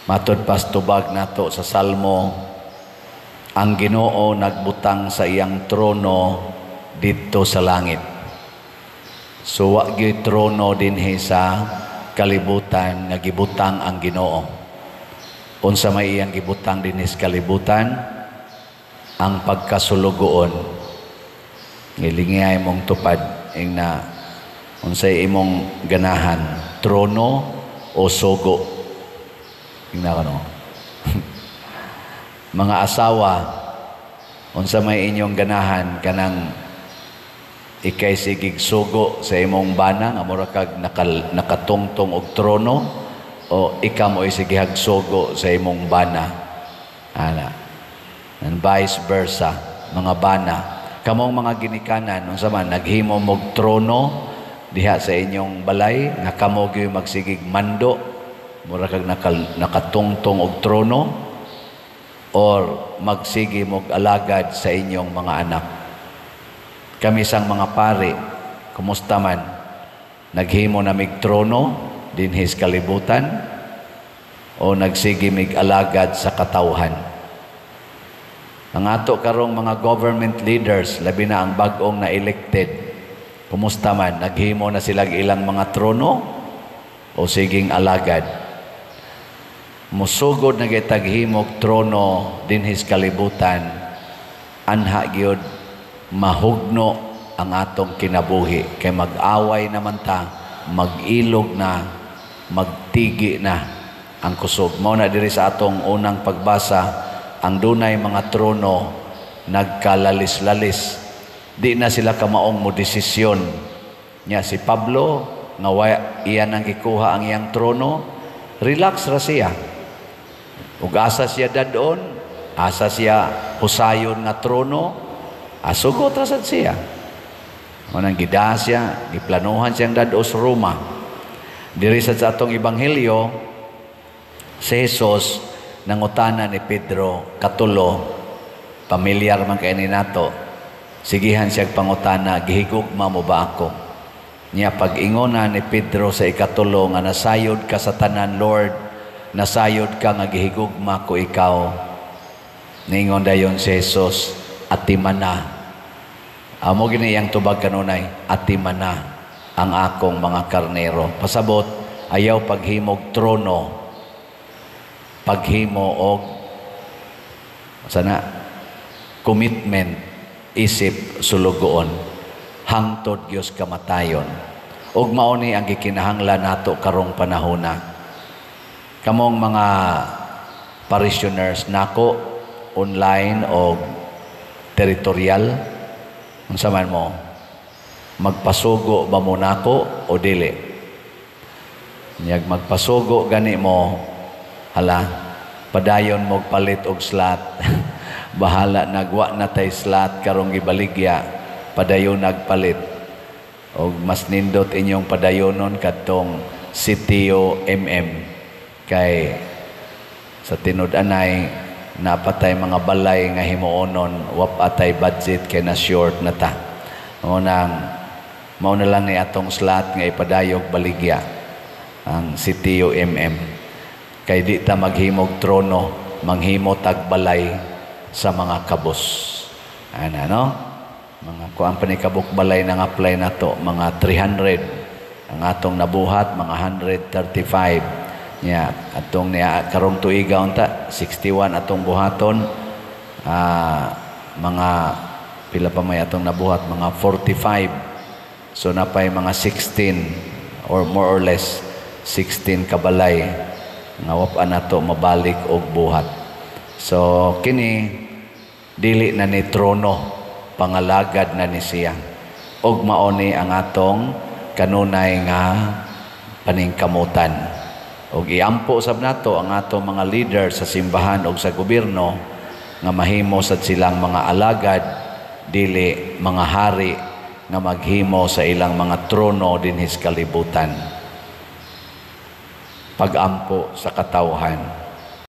Matod pas tubag nato sa Salmo, ang Ginoo nagbutang sa iyang trono didto sa langit. So wa gyud trono dinhi sa kalibutan nga gibutang ang Ginoo. Unsa may iyang gibutang dinhi sa kalibutan? Ang pagkasulugoon. Ngilingiyay mong tupad ing na unsay imong ganahan, trono o sugo? Ingna ka, no? Mga asawa, unsa may inyong ganahan, kanang ikay sigig sugo sa imong bana nga mura kag nakatungtong og trono o ikaw mo sigihag sugo sa imong bana, ana? And vice versa, mga bana, kamong mga ginikanan, unsa man, naghimo mog trono diha sa inyong balay nga kamo gyud magsigig mando, mura kag nakatungtong og trono, or magsige mog alagad sa inyong mga anak? Kami sang mga pari, kumusta man, naghimo na mig trono dinhi sa kalibutan o nagsige mig alagad sa katawhan? Ang ato karong mga government leaders, labi na ang bag-ong na elected, kumusta man, naghimo na sila ilang mga trono o siging alagad? Musugod na gyud himog trono dinhi sa kalibutan, anha gyud mahugno ang atong kinabuhi kay mag-away naman ta, mag-ilog na, magtigi na ang kusog. Mao na diri sa atong unang pagbasa, ang dunay mga trono nagkalalis-lalis, di na sila kamaong mo desisyon. Nya si Pablo nga wa iyan ang gikuha ang iyang trono, relax ra siya. Ug asa siya dadon, asa siya husayon nga trono, asugot ra sad siya. Mao nang gidaa siya, giplanuhan siyang dad-o sa Roma. Diri sa atong ebanghelyo, si Jesus nangutana ni Pedro katulo, pamilyar man kay ni nato. Sigihan siya pangutana, "Gihigugma mo ba ako?" Nya pag-ingona ni Pedro sa ikatulo nga "Nasayod ka sa tanan, Lord, nasayod ka nga gihigugma ko ikaw." Ningon dayon si Jesus, "Atimana." Amo gini iyang tubag kanunay, "Atimana ang akong mga karnero." Pasabot, ayaw paghimog trono, paghimo og sana commitment isip sulugoon hangtod Dios kamatayon. Ug mao ni ang gikinahanglan nato karong panahona. Kamong mga parishioners nako online o territorial, unsa man mo, magpasugo ba mo nako o dili? Nyag magpasugo gani mo, hala, padayon mo palit og slot. Bahala nagwa na tay slot karong gibaligya, padayon nagpalit. Og mas nindot inyong padayonon kadtong CTO MM kay sa tinud-anay napatay mga balay nga himuonon, wap atay budget kay na short na ta. Mao nang mao na lang ni atong slot nga ipadayog baligya ang CTO MM kay di ta maghimog trono, manghimo tag balay sa mga kabus ana, no? Mga kuan pa ni kabuk balay nang apply nato, mga 300 ang atong nabuhat, mga 135 nya atong niya karong tuiga unta 61 atong buhaton. Mga pila pa may atong nabuhat, mga 45, so napay mga 16 or more or less 16 kabalay nga wa pa nato mabalik og buhat. So kini dili na ni trono, pangalagad na ni siya. Og mao ni ang atong kanunay nga paningkamutan. Og iampo sab nato ang atong mga leader sa simbahan og sa gobyerno nga mahimo sad silang mga alagad, dili mga hari nga maghimo sa ilang mga trono dinhi sa kalibutan. Pagampo sa katawhan.